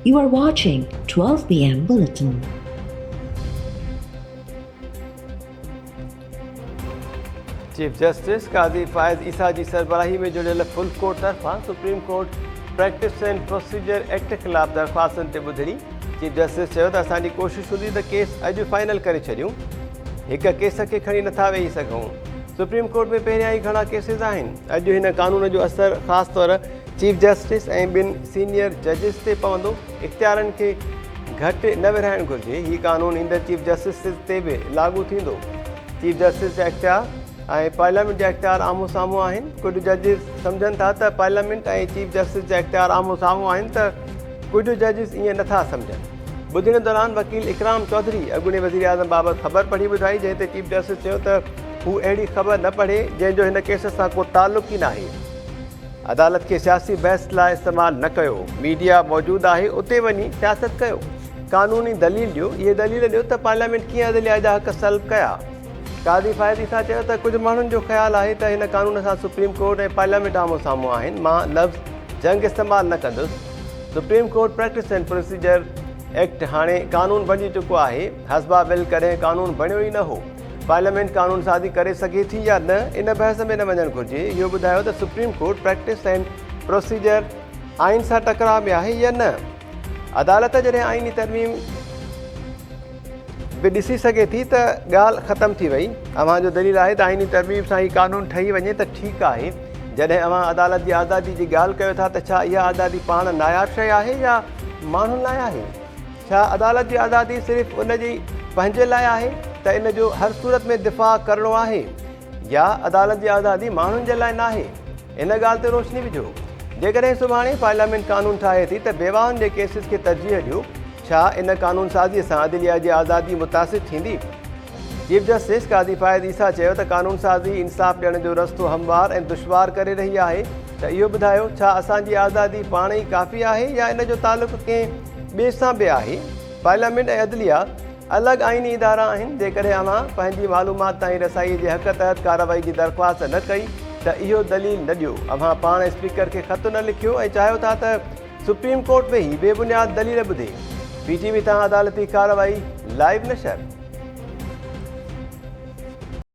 You are watching 12 pm Bulletin. Chief justice Qazi Faez Isa جي سربراهي ۾ جڙيل full court طرفان supreme court practice and procedure act خلاف درخواستن تي ٻڌڻي، چيف جسٽس چيو ته اسان جي ڪوشش هوندي ته ڪيس اڄ فائنل ڪري ڇڏيون، هڪ ڪيس کي کڻي نٿا ويهي سگهون، سپريم ڪورٽ ۾ پهريان ئي گهڻا ڪيسز آهن، اڄ هن قانون جو اثر خاص طور چيف جسٽس ۽ ٻن سينيئر ججز تي پوندو، اختيارن کي گهٽ نه ورهائڻ گهرجي، هي قانون ايندڙ چيف جسٽس تي به لاڳو ٿيندو، چيف جسٽس جا اختيار ۽ پارليامينٽ جا اختيار آمهون سامهون آهن، ڪجهه ججز سمجهن ٿا ته پارليامينٽ ۽ چيف جسٽس جا اختيار آمهون سامهون آهن ته ڪجهه ججز ائين نٿا سمجهن. ٻڌڻي دوران وڪيل اڪرام چوڌري اڳوڻي وزيراعظم بابت خبر پڙهي ٻڌائي، جنهن تي چيف جسٽس چيو ته هو اهڙي خبر نه پڙهي جنهن جو هن ڪيس سان ڪو تعلق ئي ناهي. عدالت کي سياسي بحث لاء استعمال نه ڪيو، ميڊيا موجود آهي اتي وڃي سياست ڪيو، قانوني دليل ڏيو، اهي دليل ڏيو ته پارليامينٽ ڪيئن عدليه جا حق سلب ڪيا. قاضي فائز عيسيٰ چيو ته ڪجهه ماڻهن جو خيال آهي ته هن قانون سان سپريم ڪورٽ ۽ پارليامينٽ آمهون سامهون آهن، مان لفظ جنگ استعمال نه ڪندس، supreme court practice and procedure act هاڻي قانون بڻجي چڪو آهي، حسبه بل ڪڏهن قانون بڻيو ئي نه هو. پارليامينٽ قانون سازي ڪري سگهي ٿي يا نه ان بحث ۾ نه وڃڻ گهرجي، اهو ٻڌايو ته supreme court practice and procedure آئين سان ٽڪراء ۾ آهي يا نه؟ عدالت جڏهن آئيني ترميم به ڏسي سگهي ٿي ته ڳالهه ختم ٿي وئي، اوهان جو دليل آهي ته آئيني ترميم سان هي قانون ٺهي وڃي ته ٺيڪ آهي، جڏهن اوهان عدالت جي آزادي جي ڳالهه ڪيو ٿا ته ڇا اها آزادي پاڻ ناياب شيء آهي يا ماڻهن لاء آهي؟ ڇا عدالت جي آزادي صرف ان جي پنهنجي لاء آهي ته ان جو هر صورت ۾ دفاع ڪرڻو آهي يا عدالت جي آزادي ماڻهن جي لاء ناهي؟ ان ڳالهه تي روشني وجهو. جيڪڏهن سڀاڻي پارليامينٽ قانون ٺاهي ٿي ته بيواهن جي ڪيسز کي ترجيح ڏيو، ڇا ان قانون سازي سان عدليه جي آزادي متاثر ٿيندي؟ چيف جسٽس قاضي فائز عيسيٰ چيو ته قانون سازي انصاف ڏيڻ جو رستو هموار ۽ دشوار ڪري رهي آهي ته اهو ٻڌايو ڇا اسان جي آزادي پاڻ ئي ڪافي آهي يا ان جو تعلق ڪنهن ٻئي سان به آهي؟ پارليامينٽ ۽ عدليه الڳ آئيني ادارا آهن، جيڪڏهن اوهان پنهنجي معلومات تائين رسائي جي حق تحت ڪارروائي جي درخواست نه ڪئي ته اهو دليل نه ڏيو، اوهان پاڻ اسپيڪر کي خط نه لکيو ۽ چاهيو ٿا ته سپريم ڪورٽ ويهي بي بنياد دليل ٻڌي. پي ٽي وي تان عدالتي ڪارروائي لائيو نشر.